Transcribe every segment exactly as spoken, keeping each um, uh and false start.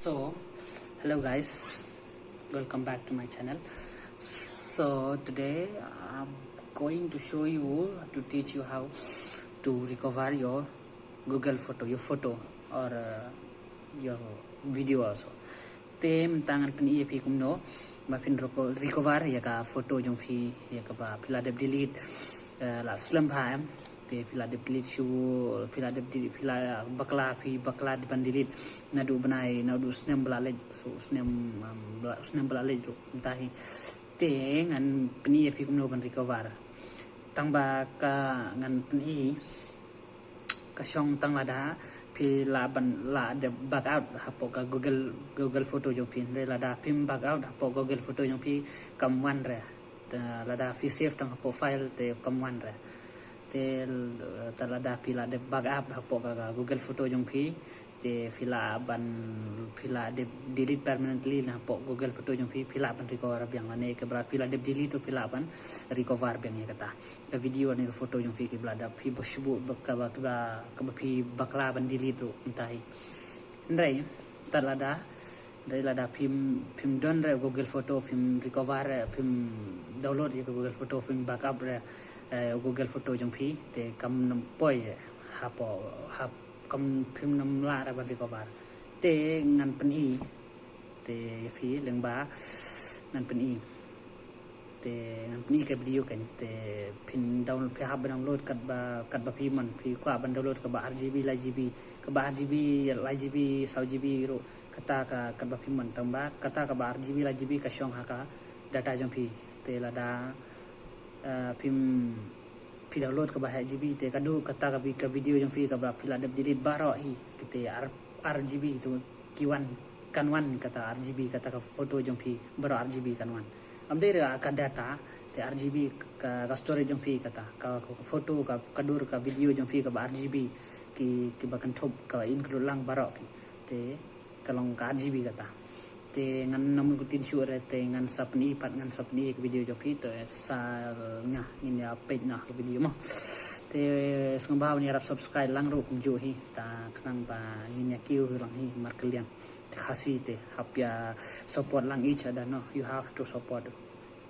So, hello guys, welcome back to my channel. So today I'm going to show you, to teach you how to recover your Google photo, your photo or uh, your video also. Te mynta ngan pyni ïa phi kumno ba phin reco- recover ïa ka photo jong phi, ïa kaba phi la dep delete, eh, la slem bha em. Te phi la dep delete shuh, phi la dep delete, phi la bakla, phi bakla ban delete naduh bnai, naduh snem ba la leit, so snem, um, ba la- snem ba la leit ruh mynta hi. Te ngan pyni ïa phi kumno ban recover. Tang ba ka ngan pyni ka shong tang lada phi la ban la dep back out hapoh ka Google, Google Photo jong phi. Hynrei lada phim back out hapoh Google Photo jong phi, kam wan re. Te lada phi save tang hapoh file te kam wan re. Te l- te lada phi la dep back out hapoh ka, ka Google Photo jong phi, te phi lah ban, phi lah dep delete permanently na hapoh Google Photo jong phi, phi lah ban recover biang. Lane kaba phi la dep delete ruh phi lah ban recover biang ïa kata ka video ne ka photo jong phi kiba la dep phi ba shubuk ba kaba, kaba, kaba phi bakla ban delete ruh mynta hi. Hynrei te lada, hynrei lada phim, phim don re Google Photo, phim recover re, phim download ïa ka Google Photo, phim backup re, eh, Google Photo jong phi, te kam nym poi hapoh, hap kam phim nym lah re ban recover. Te ngan pyni, te ïa phi lyngba ngan pyni. Te ngan pyni ka video kan, te phin download, phi hap ban download katba, katba phi mon, phi kwah ban download kaba ar GB, lai GB, kaba ar GB, lai GB, saw GB ruh, kata ka katba phi mon. Tang ba kata kaba ar GB, lai GB ka shong ha ka data jong phi. Te lada, eh, phim phi download kaba heh GB te ka duh kata ka vi- ka video jong phi kaba phi la dep delete baroh hi, kite ar, ar GB tu ki wan, kan wan kata ar GB, kata ka photo jong phi baroh ar GB kan wan. Am dei re ka data, te ar GB ka, ka storage jong phi kata, ka, ka photo, ka, ka dur ka video jong phi kaba ar GB ki, kiba kynthup ka include lang baroh ki. Te ka long ka ar GB kata. Te ngan nym kut ktien shuh re, te ngan sa pyni pat, ngan sa pyni ka video jong phi, te sa nga ngin ïa peit noh ka video mo. Te sngewbha ban ïarap subscribe lang ruh kumjuh hi, te khnang ba ngin ïa kiew hi lang hi markylliang. Te Khasi te hap ïa support lang each other, no? You have to support.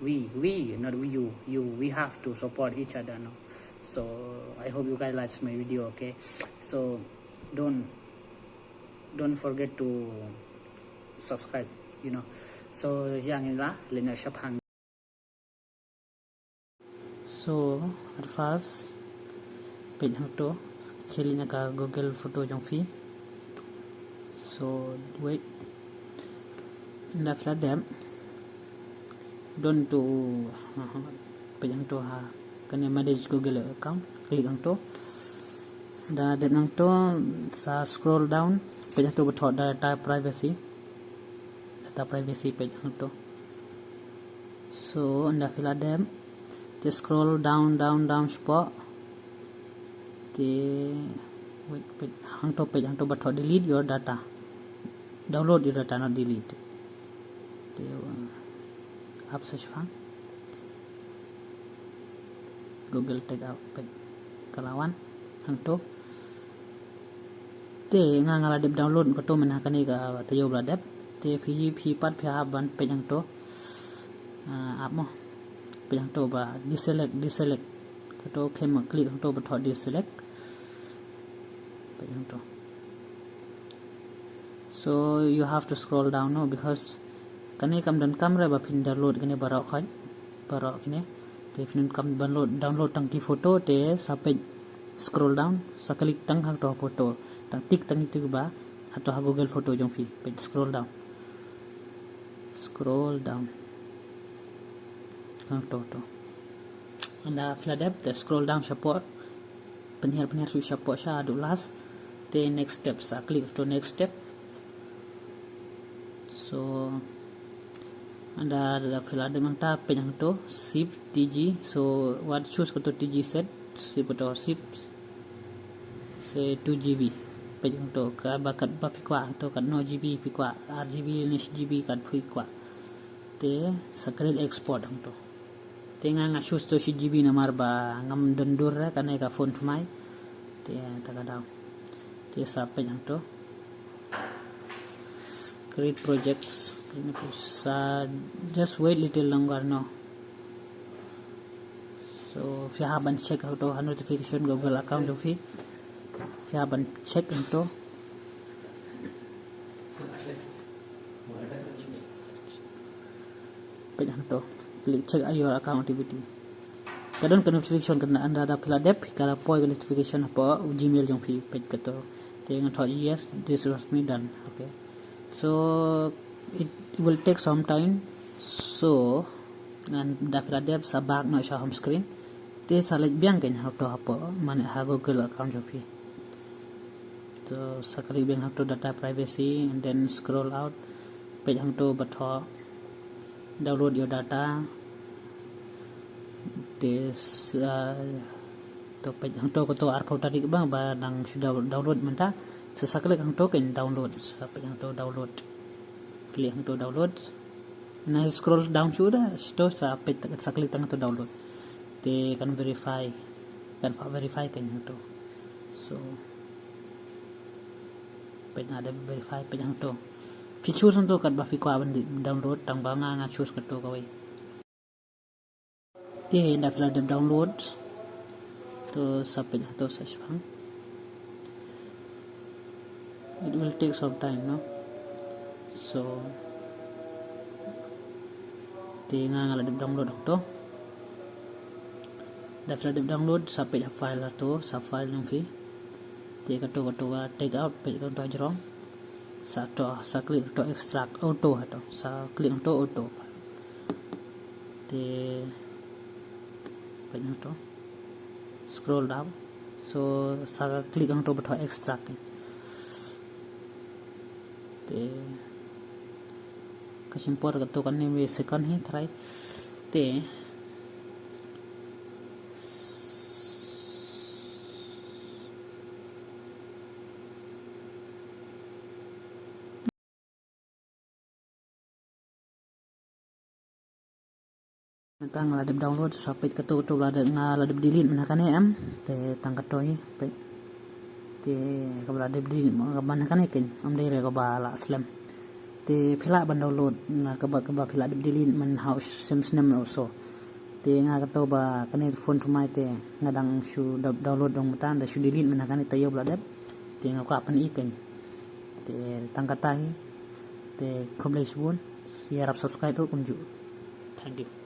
We, we, not we, you, you, we have to support each other, no? So I hope you guys like my video, okay? So don't, don't forget to subscribe, you know. So ïa ngin la leit noh shaphang. So at first, peit hangto, khie leit na ka Google Photo jong phi. So wait, ynda phi la dep, don to, peit hangto ha kane manage Google account, click hangto. Ynda dep nangto, sa scroll down, peit hangto ba thoh data privacy. Data privacy, peit hangto. So ynda phi la dep, te scroll down, down, down shapoh. Te wait, peit hangto, peit hangto ba thoh delete your data, download your data, not delete. Te, uh, ap sa shaphang. Google take out, peit ka la wan hangto. Te nga, nga la dep download kato mynta ha kane ka taïew ba la dep. Te phi, phi pat phi hap ban peit hangto. Ah, ap mo. Peit hangto ba deselect, deselect. Kato khlem click hangto ba thoh deselect. Peit hangto. So you have to scroll down, no, because kane kam donkam re ba phin download kane baroh khoit, baroh kine. Te phin donkam ban load, download tang ki photo, te sa peit scroll down, sa click tang hangto photo, tang tik tang itu ba hato ha Google Photo jong phi, peit scroll down. Scroll down. Hangto to. Ynda phi la dep te scroll down shapoh. Pynhiar, pynhiar shuh shapoh sha haduh last. Te next step, sa click to next step. So ynda phi la dep nangta, peit hangto save TG. So wat choose kato TG set, save kato save. Say two GB. Peit hangto kaba, katba phi kwah, hangto katno GB phi kwah, ar GB ne shi GB, kat phi kwah. Te sa create export hangto. Te nga, nga choose to shi GB namar ba ngam don dur re kane ka phone thymmai. Te ta ka daw. Te sa peit hangto. Create projects. Sa just wait little longer, no? So phi hap ban check hato ha notification Google account jong phi. Phi hap ban check hato. Peit hato. Click check your account activity. Ka don ka notification kane, ynda da phi la dep, ka la poi ka notification hapoh Gmail jong phi, peit kato. Te ngan thoh yes, this was me done. Okay. So it will take some time. So ynda phi la dep, sa back noh sha home screen. Te sa leit biang keiñ hato hapoh, mane ha Google account jong phi. To sa klik biang hangto data privacy and then scroll out. Peit hangto ba thoh download your data. This, uh, to peit hangto kato arphew tarik bang ba nang shu download mynta. Sa sa klik hangto keiñ download. Sa peit hangto download. Klik hangto download. Na scroll down shuh da, shuh sa peit, sa klik tang hangto download. Te kan verify. Kan verify keiñ hangto. So peit, nga dep verify, peit hangto. Phi choose hangto katba phi kwah ban download, tang ba nga, nga choose kato kawei. Te ynda phi la dep download, to sa peit hangto sa shipang. It will take some time, no? So te nga, nga la dep download hangto. Ynda phi la dep download, sa peit ha file hangto, sa file jong phi. Te kato, kato ka take out, peit kato hajrong. Sa to, sa klik to extract auto hangto, sa klik to auto. Te peit hangto. Scroll down. So sa klik hangto ba thoh extract. Te ka shim por kato kane me second hi try. Te Tang la dep download, sa peit kato, kato ba la dep, nga la dep delete mynta kane em. Te tang kato hi, peit. Te kaba la dep delete mynta kane keiñ, ym dei re kaba la slem. Te phi lah ban download na kaba, kaba phi la dep delete mynta ha u snem, snem also. Te nga kato ba kane phone thymmai te nga dang shu download dong mynta, da shu delete mynta kane taïew ba la dep. Te nga kwah pyni keiñ. Te tang kata hi. Te khublei shibun. Ïarap subscribe ruh kumjuh. Thank you.